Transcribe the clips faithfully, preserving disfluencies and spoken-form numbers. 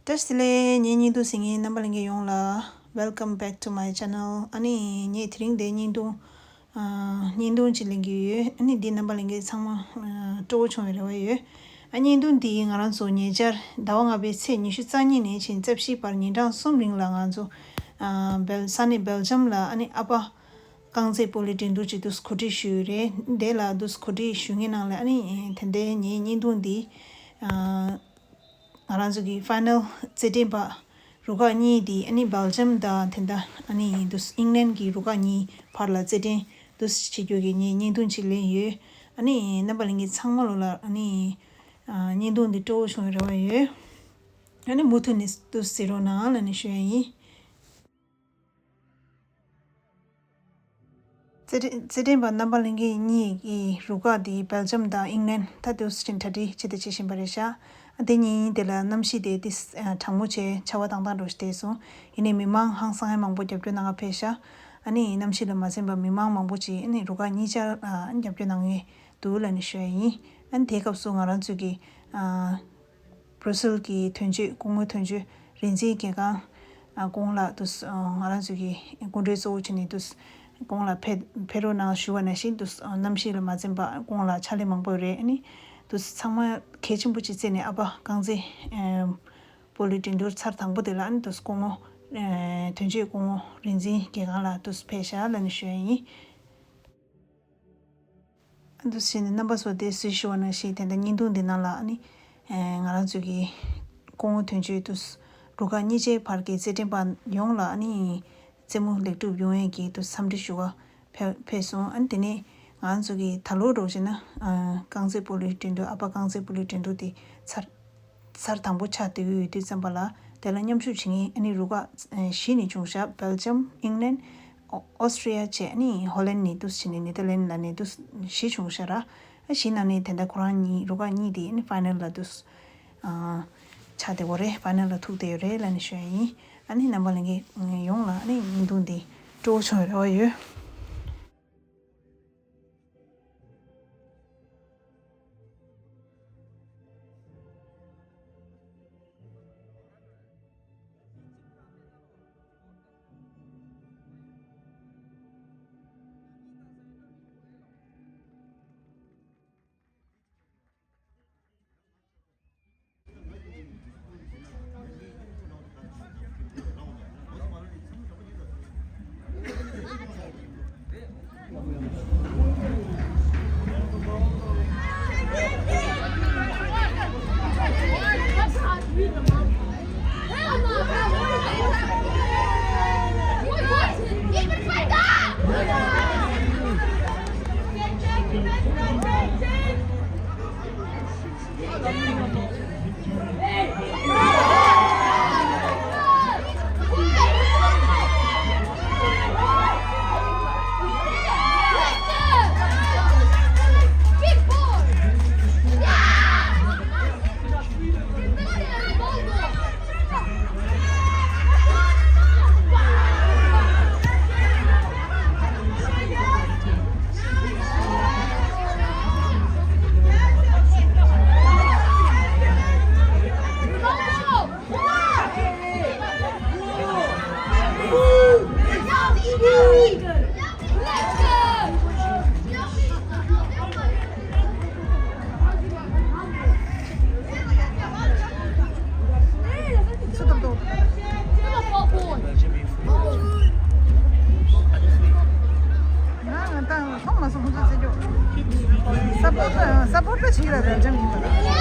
བཀྲ་ཤིས་བདེ་ལེགས། ངའི་བརྙན་ཐུང་གཟིགས་མཁན་རྣམ་པ་ལྷན་རྒྱས་ཡོངས་ལ། Welcome back to my channel. ཨ་ནི་ངས་དེ་རིང་འདིར་བརྙན་ཐུང་ཨ་བརྙན་ཐུང་ཅིག་ལེན་གྱི་ཡོད། ཨ་ནི་འདི་རྣམ་པ་ལྷན་རྒྱས་ཚང་མ་ཨ་སྤྲོ་བོ་བྱུང་བའི་རེ་བ་ཡོད། ཨ་བརྙན་ཐུང་འདི་ང་རང་ཚོ་ཉེ་ཆར་ཟླ་བ་ལྔ་པའི་ཚེས་ཉི་ཤུ་རྩ་གཉིས་ནས་ཕྱིན་རྩ་བཞི་བར་ཉིན་གྲངས་གསུམ་རིང་ལ་ང་ཚོ་ཨ་སྦེལ་ས་གནས་སྦེལ་ཇམ་ལ་ཨ་ནི་ཨ་ཕ་རྐང་རྩེད་སྤོ་ལོའི་འགྲན་བསྡུར་ཅིག་འདུག་གོ་སྒྲིག་ཞུས་ཡོད་རེད། དེ་ལ་འདུག་གོ་སྒྲིག་ཞུ་མཁན་ནང་ལ་ཨ་ནི་དེ་འདྲའི་ངའི་བརྙན་ཐུང་འདི་ཨ་ང་རང་ཚོ་གི་ཕའི་ནལ་རྩེད་འགྲན་པ་རུ་ཁག་གཉིས་དེ་ཨ་ནི་སྦེལ་ཇམ་དང་དེ་འདྲ་ཨ་ནི་འདུག་ཨིང་ལན་གྱི་རུ་ཁག་གཉིས་བར་ལ་རྩེད་འགྲན་འདུག་བྱེད་རྒྱུ་གི་ངས་བརྙན་ཐུང་ཅིག་ལེན་ཡོད། ཨ་ནི་རྣམ་པ་ལྷན་རྒྱས་ཚང་མ་ལོ་ལ་ཨ་ནི་ཨ་བརྙན་ཐུང་འདི་སྤྲོ་བོ་བྱུང་བའི་རེ་བ་ཡོད། ཨ་ནི་མུ་མཐུད་ནས་འདུག་གཟིགས་རོགས་གནང་ལབ་ནས་ཞུ་ཡ་ཡིན། རྩེད་རྩེད་འགྲན་པ་རྣམ་པ་ལྷན་རྒྱས་གཉིས་ཀྱི་རུ་ཁག་དེ་སྦེལ་ཇམ་དང་ཨིང་ལན་ད་དུས་ཕྱིན་གྲ་སྒྲིག་བྱེད་དུ་བྱེད་བཞིན་པ་རེད་ཤག་དེ་ཉིན་དེ་ལ་གནམ་གཤིས་དེ་ཏིས་གྲང་མོ་བྱས་ཆར་པ་དྭངས་དྭངས་འདྲ་བོ་ཞིག་བསྡད་སོང་། ཡིན་ནའི་མི་མང་ཧང་སང་ཡ་མང་པོ་རྒྱབ་སྐྱོར་གནང་ག་ཕེབས་ཤག་ཨ་ནི་གནམ་གཤིས་ལ་མ་འཛེམས་པར་མི་མང་མང་པོ་ཅིག་ཨ་ནི་རུ་ཁག་གཉིས་ཆར་རྒྱབ་སྐྱོར་གནང་ཡས་འདུག་ལབ་ནས་ཞུ་ཡ་ཡིན། ཨ་ནི་དེའི་སྐབས་སུ་ང་རང་ཚོ་གི་ཨ། བྷར་སེལ་གྱི་དོན་གཅོད་སྐུ་ངོ་དོན་གཅོད་རིག་འཛིན་རྒྱལ་ཁང་ཨ་སྐུ་ངོ་ལགས་དུ་ང་རང་ཚོ་གི་སྐུ་མགྲོན་གཙོ་བོ་བྱས་ནས་དུ་སྐུ་ངོ་ལགས་ཕེབས་ཕེབས་རོགས་གནང་ཞུ་བ་ནང་བཞིན་དུ་གནམ་གཤིས་ལ་མ་འཛེམས་པ་སྐུ་ངོ་ལགས་ཕྱག་ལས་མང་པོ་ཡོད་རེད། ཨ་ནི་དུ་ཚང་མ་གལ་ཆེན་པོ་ཅིག་བརྩིས་ནས་ཨ་ཕ་རྐང་རྩེད་སྤོ་ལོའི་འགྲན་བསྡུར་ཚར་དང་པོ་དེ་ལ་ཨ་ནི་དུ་སྐུ་ངོ་དོན་གཅོད་སྐུ་ངོ་རིག་འཛིན་རྒྱལ་ཁང་ལགས་དུ་ཕེབས་ཤག་ལབ་ནས་ཞུ་ཡ་ཡིན། འདུག་བྱས་ནས་རྣམ་པ་ཚོ་དེ་གཟིགས་ཞུ་བ་ནང་བཞིན་དེ་འདྲ་བརྙན་ཐུང་འདི་ནང་ལ་ཨ་ནི་ང་རང་ཚོ་གི་སྐུ་ངོ་དོན་གཅོད་དུ་རུ་ཁག་གཉིས་ཆའི་བར་གྱི་རྩེད་འགྲན་པ་ཡོངས་ལ་ཨ་ནི་རྩེད་མོ་ལེགས་གྲུབ་ཡོང་ཡས་ཀྱི་དུ་འཚམས་འདྲི་ཞུ་བ་ཕེབས་ཕེབས་སོང་། ཨ་ནི་དེ་ནས་ང་རང་ཚོ་གི་ད་ལོ་རོགས་བྱས་ན་རྐང་རྩེད་སྤོ་ལོའི་འགྲན་བསྡུར་ཨ་ཕ་རྐང་རྩེད་སྤོ་ལོའི་འགྲན་བསྡུར་དེ་ཚར། ཚར་དང་པོ་ཆགས་བསྡད་ཀྱི་ཡོད་དུས་ཙམ་པ་ལ་དེ་ལ་མཉམ་ཞུགས་བྱེད་མཁན་ཨ་ནི་རུ་ཁག་བཞི་ནས་བྱུང་ཤག་སྦེལ་ཇམ། ཨིང་ལན། ཨོ་ཨོ་སི་ཀྲི་ཡ་བཅས་ཨ་ནི་ཧོ་ལན་ནས་འདུག་བྱས་ནས་ནེ་ཐར་ལན་ལ་ནས་འདུག་བཞི་བྱུང་ཤག་ར། ཨ་བཞི་ནང་ནས་དེ་འདྲ་ཁོ་རང་གཉིས་རུ་ཁག་གཉིས་དེ་ཨ་ནི་ཕའི་ནལ་ལ་འདུག་ཆགས་བསྡད་ཡོད་རེད། ཕའི་ནལ་ལ་ཐུག་བསྡད་ཡོད་རེད་ལབ་ནས་ཞུ་ཡ་ཡིན། ཨ་ནི་རྣམ་པ་ལྷན་རྒྱས་ཡོངས་ལ་ཨ་ནི་བརྙན་ཐུང་འདི་སྤྲོ་བོ་བྱུང་བའི་རེ་བ་ཡོད། ང་ང་ད་མཐོང་མ་སོང་ཁོང་ཚོ་རྩེད་རྒྱུ། སབ་པོར་ཊར་སབ་པོར་ཊར་བྱེད་ཀྱི་ར་སྦེལ་ཇམ་ཡིན་པ་ལ།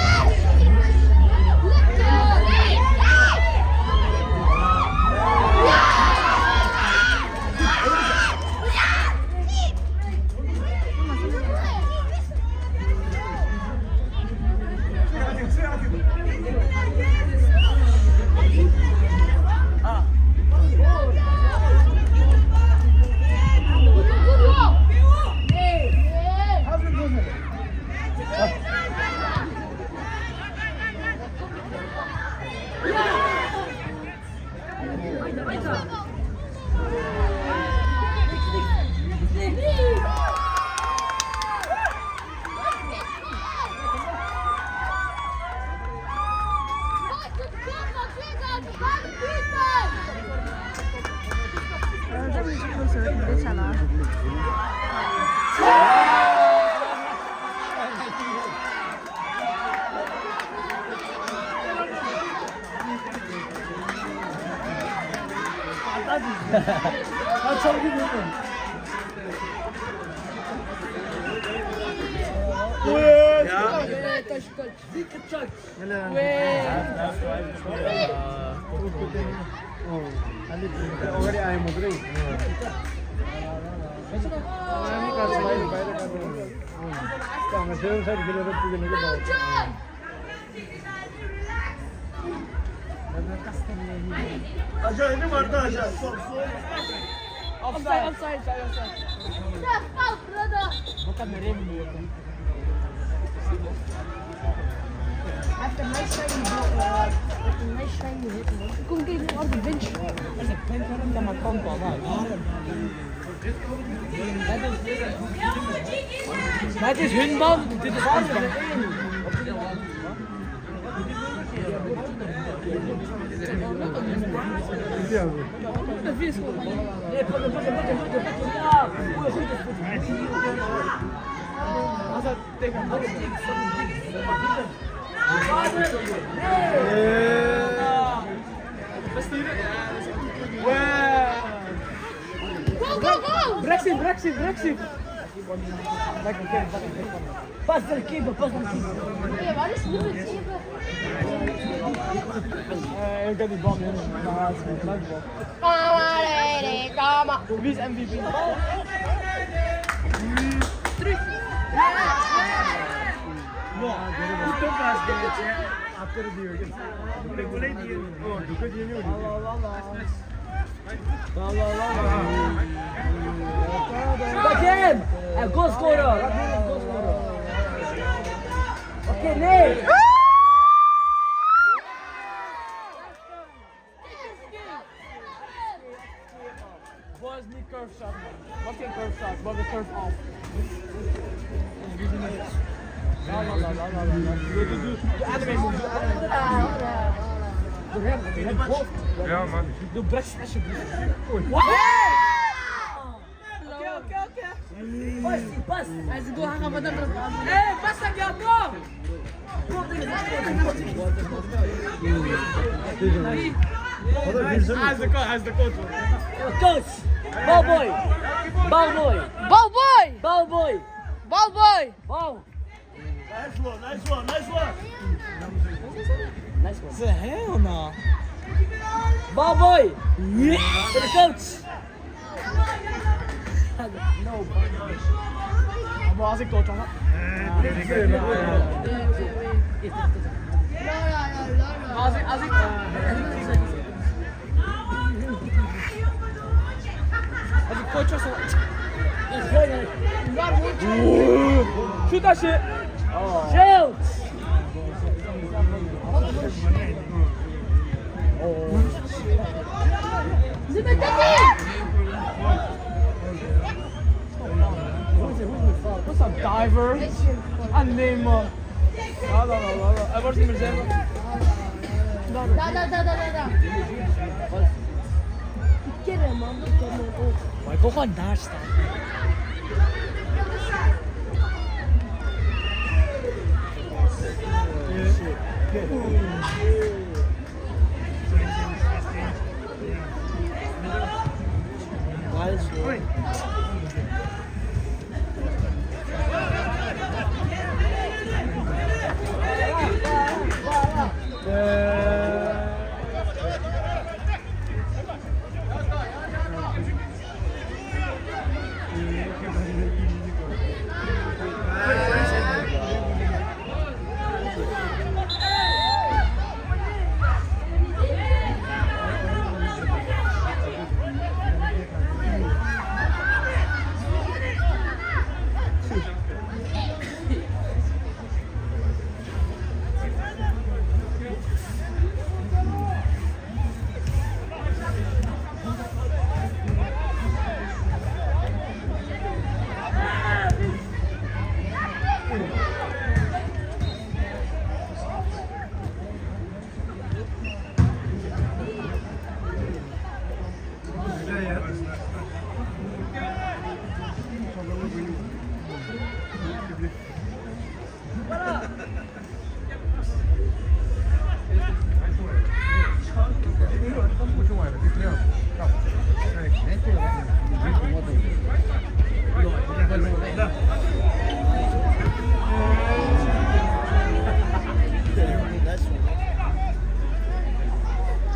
Offside, offside, offside. Look at the rim. After nice try, you block, uh, after nice try, you hit one. Go get it on the bench. There's a bench on the Macron, baba. That is, that is Hyndman did the Go, go, go! Brexit, Brexit, Brexit! Pass the keeper, pass the keeper. Hey, what is this? Who is M V P? Three. No, you took us there. After the game. Again! A goal scorer! Again, goal scorer! Okay, Nate! Boys need curve shot, man. Fucking curve shot, but the curve off. La, la, la, la, la, la, la. Do, do, do, do anime move, do anime move. Do rap, do rap, both. Yeah, man. Do brush, brush, brush. What? Okay, okay, okay. Pass, pass. Let's go, Haka, madam. Hey, pass, go, go. As the coach, as the coach. Coach, ball boy, ball boy, ball boy, ball boy, ball boy, ball. Nice one, nice one, nice one. Nice one. The hell no. Ball boy. Yeah. To the coach. No. Azik to chong. Azik, Azik. Azik to chong. Shoot that shit. Shoot. What's up, diver? And name, uh, la, la, la, la, la. I've already been saying. Da, da, da, da, da, da. Why go on dash?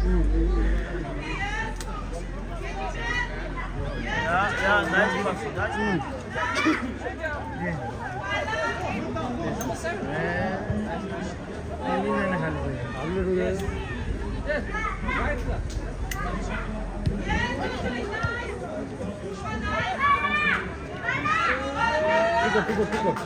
Yeah, yeah, nice pass, nice pass. Pick up, pick up, pick up.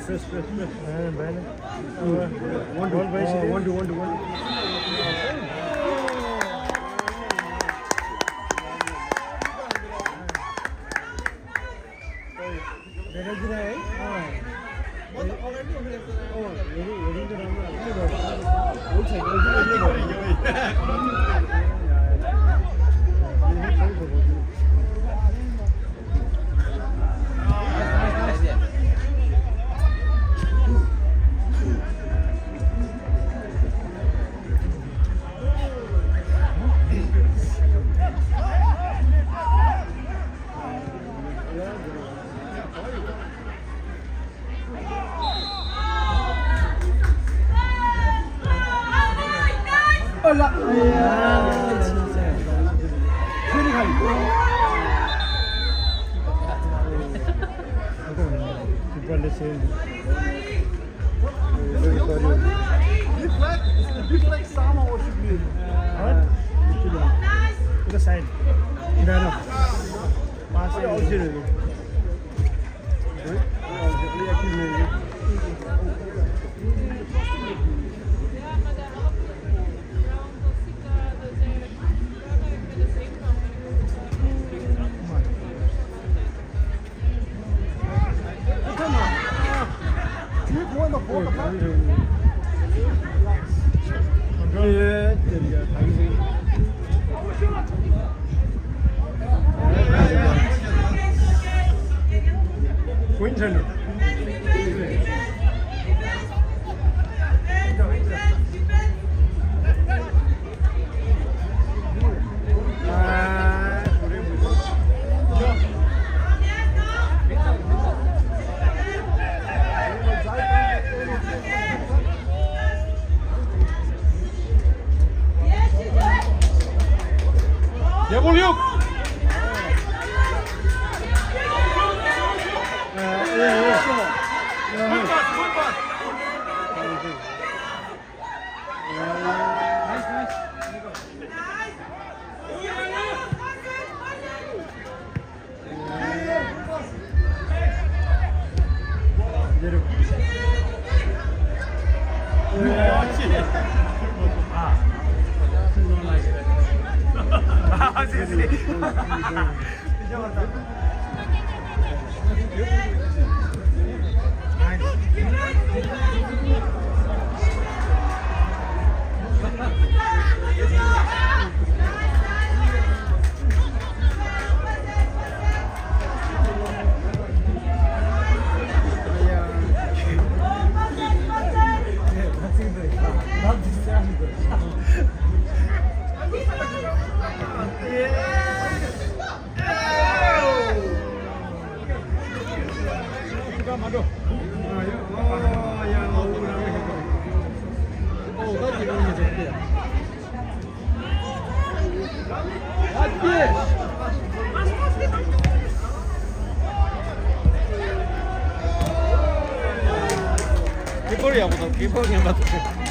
Fresh, fresh, fresh. One, two, one, two, one, two. Deflect, deflect sama o shibli. What? Put aside. No, no. Pass it. ཁེ་པར་ཡག་པོ་དང་ཁེ་པར་ངན་པ་དང་།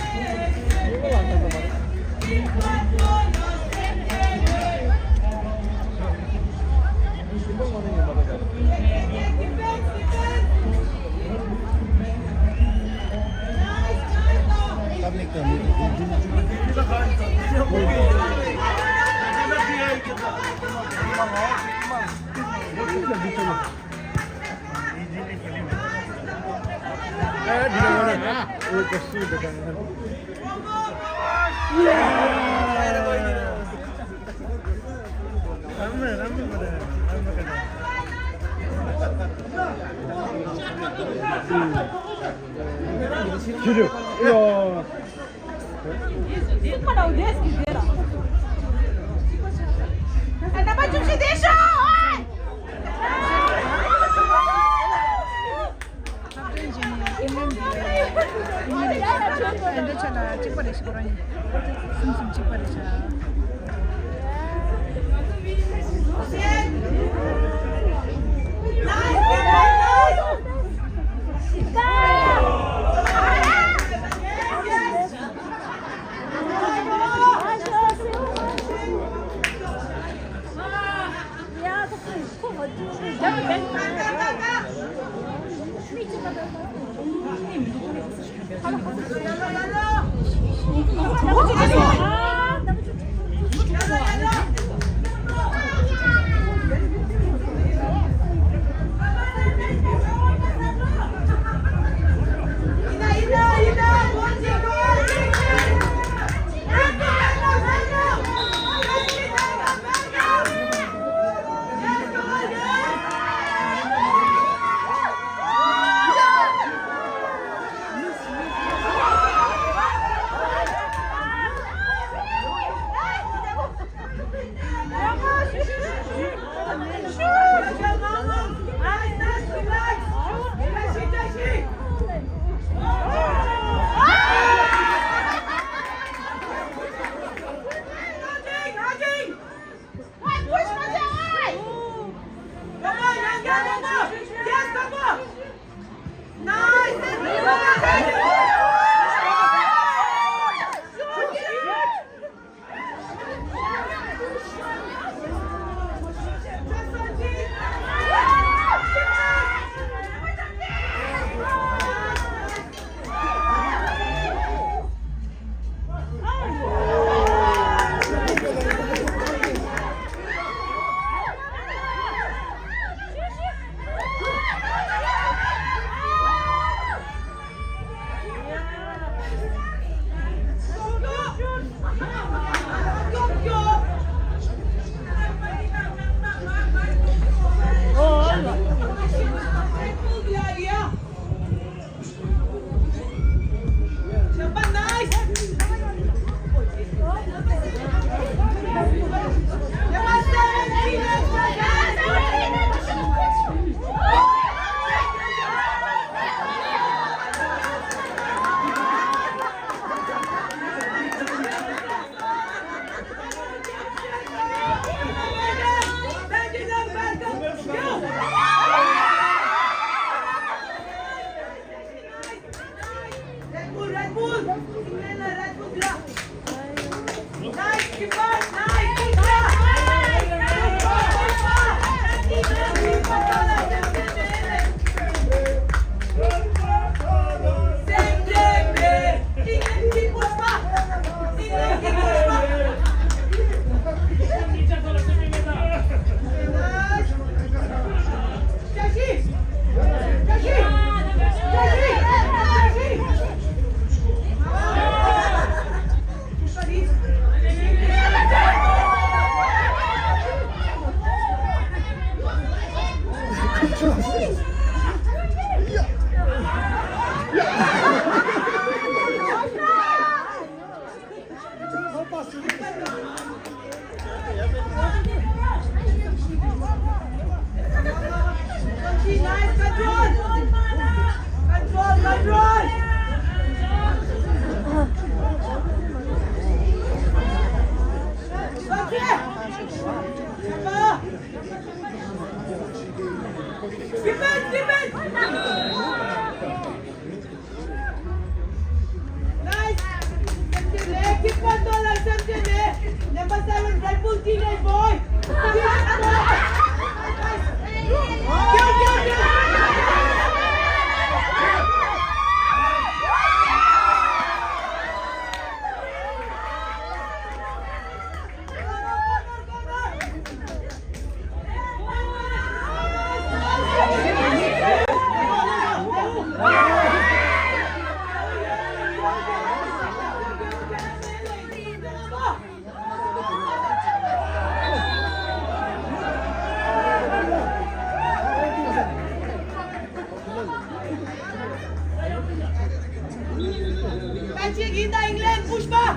India, England, Pushpa.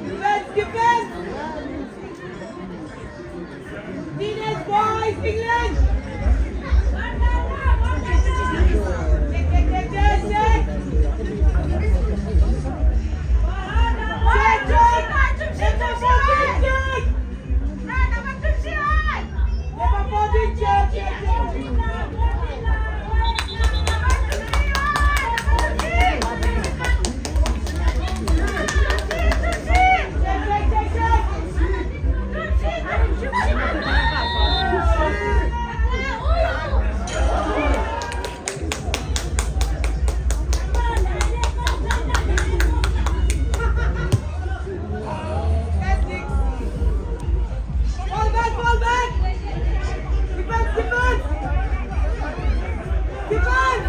Defense, defense. Teenage boys, England. Check, check, check, check. Check, check, check, check. Fall back, fall back! Defense, defense! Defense!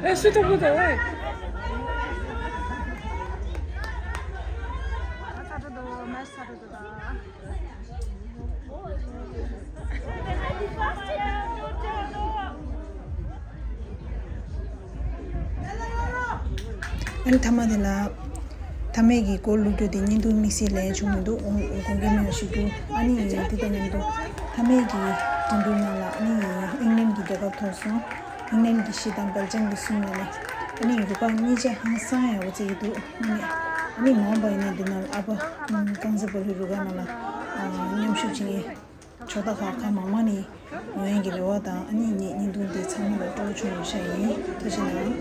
ཨེ་སུ་ཐུག་པོ་དང་ཨེ། ཨ་ནི་མཐའ་མ་དེ་ལ། མཐའ་མའི་གི་གོལ་བླུགས་རྒྱུ་དེ་བརྙན་ཐུང་དམིགས་བསལ་ལས་བྱུང་མི་འདུག་ཨོ་དགོངས་འགལ་མེད་པ་ཞུ་རྒྱུ། ཨ་ནི་དེ་དང་མཉམ་དུ་མཐའ་མའི་གི་འགྲན་བསྡུར་ནང་ལ་ཨ་ནི་ཨིང་ལན་གྱི་རྒྱལ་ཁ་ཐོབ་སོང་། ཨིང་ལན་གྱི་བཞི་དང་སྦེལ་ཇམ་གྱི་གསུམ་ལ་ནི་ཨ་ནི་རུ་ཁག་གཉིས་ཆ་ཧང་སང་ཡག་པོ་རྩེ་གི་འདུག་ཨ་ནི་ཨ་ནི་མ་འོངས་པ་ཡིན་ན་འདི་ནང་ལ་ཨ་ཕ་རྐང་རྩེད་སྤོ་ལོའི་རུ་ཁག་ནང་ལ་མཉམ་ཞུགས་བྱེད་མཁན་ཕྱོགས་མཐའ་ཁག་ཁག་མང་མང་ནས་ཡོང་ཡས་ཀྱི་རེ་བ་དང་། ཨ་ནི་ངས་བརྙན་ཐུང་འདི་ཚང་མ་ལ་སྤྲོ་བོ་བྱུང་ཡོད་ཤག་ཡིན། ཐུགས་རྗེ་གནང་།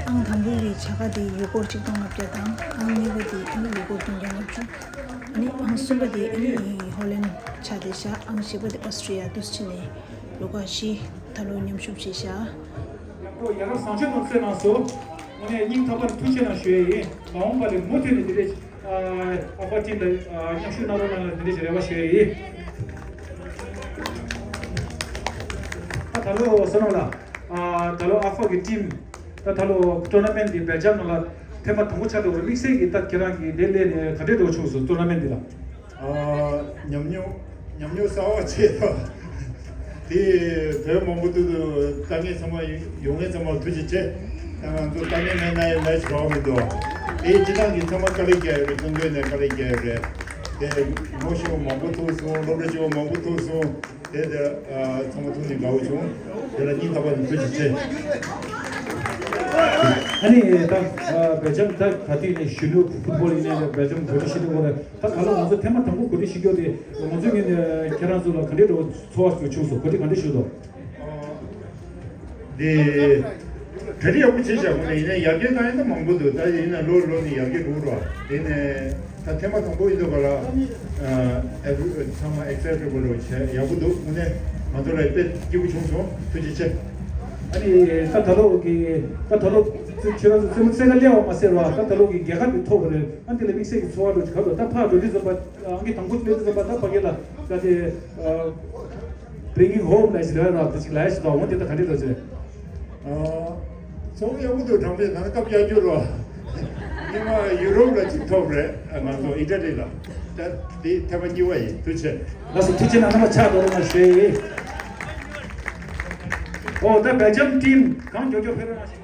ཨང་དང་པོའི་བྱ་དགའ་དེ་ཡུལ་སྐོར་ཆིག་སྟོང་ལྔ་བརྒྱ་དང་། ཨང་གཉིས་པ་དེ་ཨ་ནི་ཡུལ་སྐོར་བདུན་བརྒྱ་ལྔ་བཅུ། ཨ་ནི་ཨང་གསུམ་པ་དེ་ཨ་ནི་ཧོ་ལན་ཆགས་བསྡད་ཤག་ཨང་བཞི་པ་དེ་ཨོ་སི་ཀྲི་ཡ་འདུག་སེ་ཕྱིན་ནས་ལོ་ཁ་བཞི་ད་ལོ་མཉམ་ཞུགས་བྱས་ཤག་ཡང་སྒོ་ཡ་རབས་བཟང་སྤྱོད་སློབ་གསོའི་ནང་སོ། དངོས་གནས་སྙིང་ཐག་པ་ནས་ཐུགས་རྗེ་གནང་ཞུ་ཡས་ཡིན། མ་འོངས་པ་ལ་མུ་མཐུད་ནས་དེ་འདྲའི་ཨ་ཕ་ཊིམ་དང་མཉམ་ཞུགས་གནང་རོགས་གནང་ལ་དེ་འདྲའི་རེ་བ་ཞུ་ཡས་ཡིན། ད་ད་ལོ་བསོད་ནམས་ལགས། ཨ་ད་ལོ་ཨ་ཕ་གི་ཊིམ་ད་ད་ལོ་ཊོར་ན་མེན་ཊི་འདི་སྦེལ་ཇམ་ནང་ལ་ཐེངས་མ་དང་པོ་ཆགས་འགྲོ་བར་དམིགས་བསལ་གྱི་ད་ཁྱེད་རང་གི་དེ་སླེབས་ནས་ག་འདྲས་འགྲོ་བྱུང་སོང་ཊོར་ན་མེན་ཊི་འདི་ལ། ཨ་ཉམས་མྱོང་ཉམས་མྱོང་གསར་བ་བྱས་ད། དེ་བོད་མང་པོ་ཏུ་ཏུ་དཀའ་ངལ་ཚང་མ་ཡོང་མཁན་ཚང་མ་ཐུགས་རྗེ་ཆེ། ད་ང་ཚོ་དཀའ་ངལ་མེད་ན་ཡང་ལས་ཀྱི་གྲོགས་མི་འདུག་དེ་སྤྱི་བཏང་གི་ཚང་མ་དཀའ་ལས་བརྒྱབ་ཡོད་རེད། ཀུན་ཀུན་ནས་དཀའ་ལས་བརྒྱབ་ཡོད་རེད། དེ་ངོ་ཤེས་པ་མང་པོ་ཐུག་སོང་། སློབ་གྲྭ་སྐྱོ་བོ་མང་པོ་ཐུག་སོང་། དེ་དེ་ཚང་མ་ཐུག་ནས་དགའ་བོ་བྱུང་། དེ་ལ་སྙིང་ཐག་པ་ནས་ཐུགས་རྗེ་ཆེ། ཨ་ནི་ད་སྦེལ་ཇམ་ད་ག་དུས་ནས་གཞོན་ནུ་ཕུཊ་བོལ་ཡིན་ནའི་སྦེལ་ཇམ་གོ་སྒྲིག་ཞུ་དུས་སྐོར་ལ་ད་ག་ལ་ང་ཚོ་ཐེངས་མ་དང་པོ་གོ་སྒྲིག་ཞུ་རྒྱུ་དེ་ང་ཚོ་ངས་ཁྱེད་རང་ཚོ་ལ་ག་འདྲས་འགྲོ་ཚོར་བ་ཞིག་བྱུང་སོང་། གོ་སྒྲིག་ག་འདྲས་ཞུ་དོ། དེ་གྲ་སྒྲིག་ཡག་པོ་བྱས་བཞག་གོ་ནས་ཡིན་ན་ཡར་རྒྱས་བཏང་ཡིན་ན་མང་པོ་འདུག་ད་ཡིན་ན་ལོ་ལོ་ནས་ཡར་རྒྱས་འགྲོ་རོགས། དེ་ནས་ད་ཐེངས་མ་དང་པོ་ཡིན་དུས་ག་ལ་ཨ་ཚང་མ་ཨེག་སའི་ཊེ་བལ་རེད་བྱས་ཡག་པོ་འདུག་དངོས་གནས་ང་ཚོ་ལ་དཔེ་སྐྱིད་པོ་བྱུང་སོང་། ཐུགས་རྗེ་ཆེ། ཨ་ནི་ད་ད་ལོ་གི་ད་ད་ལོ་ཁྱེད་རང་ཚོ་རྩེད་མོ་རྩེ་ག་སླེབས་པ་མ་ཟད་ར་ད་ད་ལོ་གི་རྒྱལ་ཁ་དེ་ཐོབ་པ་རེད། ཨ་འདི་ལ་དམིགས་བསལ་གྱི་ཚོར་བ་འདྲ་ཅིག་ག་འདུག་ད་ཕར་འགྲོ་དུས་ཙམ་པ་ཨང་ཀི་དང་པོ་སླེབས་དུས་ཙམ་པ་ད་ཕ་གི་ལ་ད་དེ་Bringing home ལ་ཞིག་ལ་ར་དེ་ཞིག་ལ་ཞིག་དང་འོ་དེ་ད་ག་འདྲས་འདྲ་ཅིག་ཨ། ཚོང་ཡག་པོ་འདུག་དྲང་པོའི་ནང་སྐབས་བསྐྱར་རྒྱུ་རོ། ཉི་མ་ཡུ་རོབ་ལ་གཅིག་ཐོབ་རེད། ཨ། ང་ཚོ་ཨི་ཊ་ལི་ལ། ད་དེ་ཐེངས་མ་གཉིས་པ་ཡིན། ཐུགས་རྗེ་ཆེ། ལགས་སོ། ཐུགས་རྗེ་གནང་། རྣམ་པ་ཕྱག་རྡོག་རོལ་གནང་ཞུ་ཡི། ཨོ་ད་སྦེལ་ཇམ་ཊིམ་གང་མགྱོགས་མགྱོགས་ཕེབས་རོགས་གནང་ཞུ།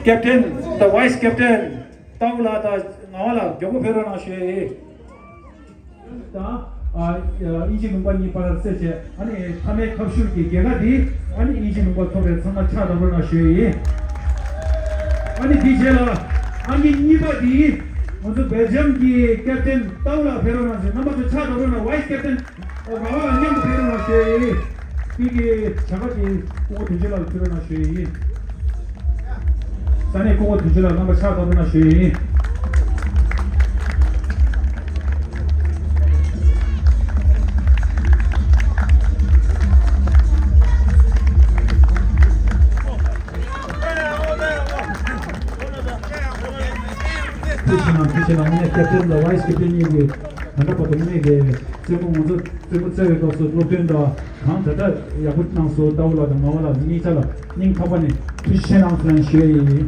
Captain, the vice captain, ཏའུ་ལགས་དང་ངག་དབང་ལགས་མགྱོགས་པོ་ཕེབས་རོགས་གནང་ཞུ་ཡི། དང་། ཨ། དབྱིན་ཇི་ལུང་པ་གཉིས་བར་རྩེད་བྱས། ཨ་ནི་མཐའ་མའི་ཁ་ཤུར་གྱི་རྒྱལ་ཁ་འདི་ཨ་ནི་དབྱིན་ཇི་ལུང་པ་ཐོབ་པའི་ཚང་མ་ཕྱག་རྡོག་རོལ་གནང་ཞུ་ཡི། ཨ་ནི་འདི་རྗེས་ལ་ཨང་ཀི་གཉིས་པ་འདི་ང་ཚོ་སྦེལ་ཇམ་གྱི་ཀེབ་ཊན་ཏའུ་ལགས་ཕེབས་རོགས་གནང་ཞུ། རྣམ་པ་ཚོ་ཕྱག་རྡོག་རོལ་གནང་། ཝའི་སི་ཀེབ་ཊན་ཨོ་ང་བ་ལ་མཉམ་དུ་ཕེབས་རོགས་གནང་ཞུ་ཡི། དེ་གི་བྱ་དགའ་དེ་སྐུ་ངོ་དོན་གཅོད་ལགས་ལ་ཕུལ་རོགས་གནང་ཞུ་ཡི། ས་གནས་སྐུ་ངོ་དོན་གཅོད་ལགས་རྣམ་པ་ཕྱག་རྡོག་རོལ་གནང་ཞུ་ཡི། ཐུགས་རྗེ་གནང་། ཐུགས་རྗེ་གནང་། དངོས་གནས་ཀེབ་ཊན་དང་ཝའི་སི་ཀེབ་ཊན་གཉིས་ཀྱིས་ད་ལྟ་བར་དུ་དངོས་གནས་ཀྱི་རྩེད་མོ་ང་ཚོ་རྩེད་མོ་རྩེ་བའི་སྐབས་སུ་སློབ་སྟོན་དང་གང་དྲག་དྲག་ཡག་པོ་གནང་སོང་། ཏའུ་ལགས་དང་ངག་དབང་ལགས་གཉིས་ཆ་ལ་སྙིང་ཐག་པ་ནས་ཐུགས་རྗེ་ཆེ་གནང་ཟེར་ཞུ་ཡ་ཡིན།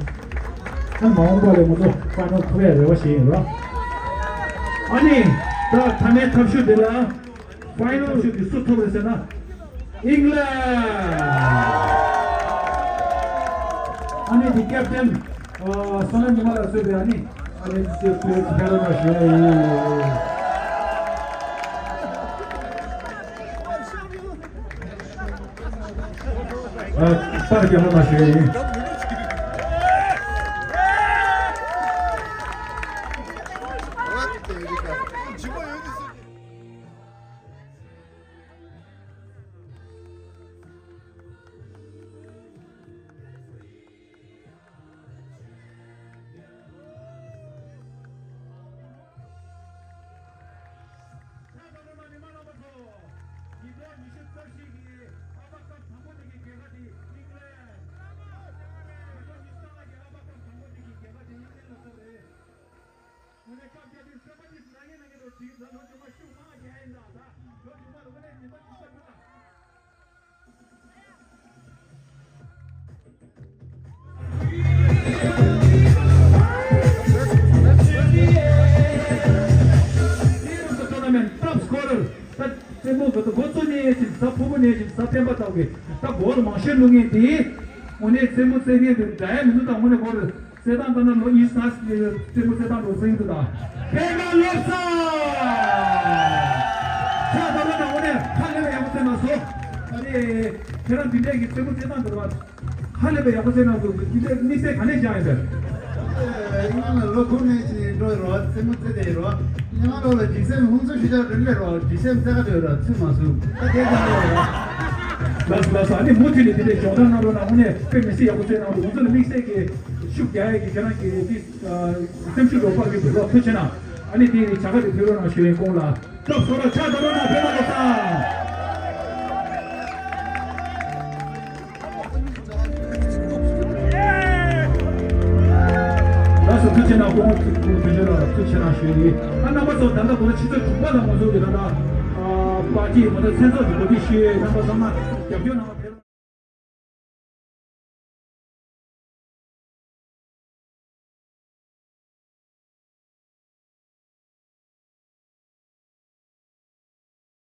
ཨ་མ་འོངས་པ་ལ་ང་ཚོ་ཕའི་ནལ་ཐོབ་ཡ་རེ་བ་བྱེད་ཡིན་རོགས། ཨ་ནི་ད་མཐའ་མའི་ཐབས་ཤུགས་འདི་ལ་ཕའི་ནལ་ཐབས་ཤུགས་འདི་སུ་ཐོབ་རེད་ཟེར་ན། ཨིང་ལན། ཨ་ནི་དེ་ཀེབ་ཊན་ཨ་བསོད་ནམས་ཉི་མ་ལགས་གཙོས་པའི་ཨ་ནི་ཨ་ནི་ཚོས་ཕེབས་རོགས་གནང་ཞུ་ཡ་ཡིན། ཨ་པར་རྒྱག་རོགས་གནང་ཞུ་ཡ་ཡིན། ཊོར་ནའི་མེན་ཊི་ཊོབ་སི་ཀོ་རར། ད་རྩེད་མོ་འགོ་ཚུགས་ནས་ཅིག་གཟའ་ཕུར་བུ་ནས་ཅིག་གཟའ་སྤེན་པ་དག་གི་ད་གོལ་མང་ཤོས་བླུག་མཁན་དེ་དངོས་གནས་རྩེད་མོ་རྩེད་མཁན་དེ་འདྲ་ཡ་མི་འདུག་ད་དངོས་གནས་གོལ་རྩེད་སྟངས་ལྟར་ན་ལོ་ཉི་ཤུ་རྩ་གཅིག་རྩེད་མོ་རྩེད་སྟངས་འགྲོ་ཟིན་འདུག་ད་ཕེ་མ་ལོ་ས་ཆ་ད་ལོ་ན་དངོས་གནས་ཧ་ལས་པའི་ཡག་པོ་རྩེད་གནང་སོང་། ད་ནི་ཁྱེད་རང་འདི་འདྲས་ཀྱི་རྩེད་མོ་རྩེད་སྟངས་འདི་ར་བ། ཧ་ལས་པའི་ཡག་པོ་རྩེད་གནང་འདུག་འདི་འདྲའི་དམིགས་བསལ་ག་ནས་སྦྱངས་ཡོད་པས། སྔོན་ལ་ལོ་དགུ་ནས་ཅིག་འགྲོ་ཡོད་རོགས། རྩེད་མོ་རྩེ་བསྡད་ཡོད་རོགས། སྔོན་ལོ་ལ་སྒྲིག་སེམས་ཧུན་སུར་ཞུ་བྱ་རིམ་པས་རོགས། སྒྲིག་སེམས་རྩེ་ག་འགྲོ་ཡོད་རོགས། ཚུད་མ་སོང་། ད་དེ་ཙམ་རེད་རོགས། ལགས་སོ་ལགས་སོ། ཨ་ནི་མུ་མཐུད་ནས་དེ་འདྲའི་སྦྱོང་བརྡར་གནང་རོགས་གནང་། དངོས་གནས་དཔེ་མི་སྲིད་ཡག་པོ་རྩེད་གནང་འདུག་ང་ཚོ་ལ་དམིགས་བསལ་གྱི་ཤུགས་རྒྱག་ཡས་ཀྱི་ཁྱེད་རང་གི་དེ་སེམས་ཤུགས་རོགས་པ་གི་འབུལ་རོགས་ཐུགས་རྗེ་གནང་། ཨ་ནི་དེ་ནི་བྱ་དགའ་དེ་ཕུལ་རོགས་གནང་ཞུ་ཡིན། ཁོང་ལ་སྐྱབས་སོ་ར་ཆ་ད་རོགས་གནང་། ཕེབས་རོགས་གནང་། ལགས་སོ། ཐུགས་རྗེ་གནང་། སྐུ་ངོ་དོན་གཅོད་ལགས་ལ་ཐུགས་རྗེ་གནང་ཞུ་ཡི། ཨ་རྣམ་པ་ཚོ་ད་ལྟ་ཁོ་ན་ཆུ་ཚོད་དྲུག་པ་ལ་ང་ཚོ་གི་ད་ལྟ་ཨ་པར་ཊི་ང་ཚོ་མཚན་ཚོགས་ཀྱི་གོ་སྒྲིག་ཞུས་ཡོད། རྣམ་པ་ཚང་མ་རྒྱབ་སྐྱོར་གནང་བ་ཕེབས།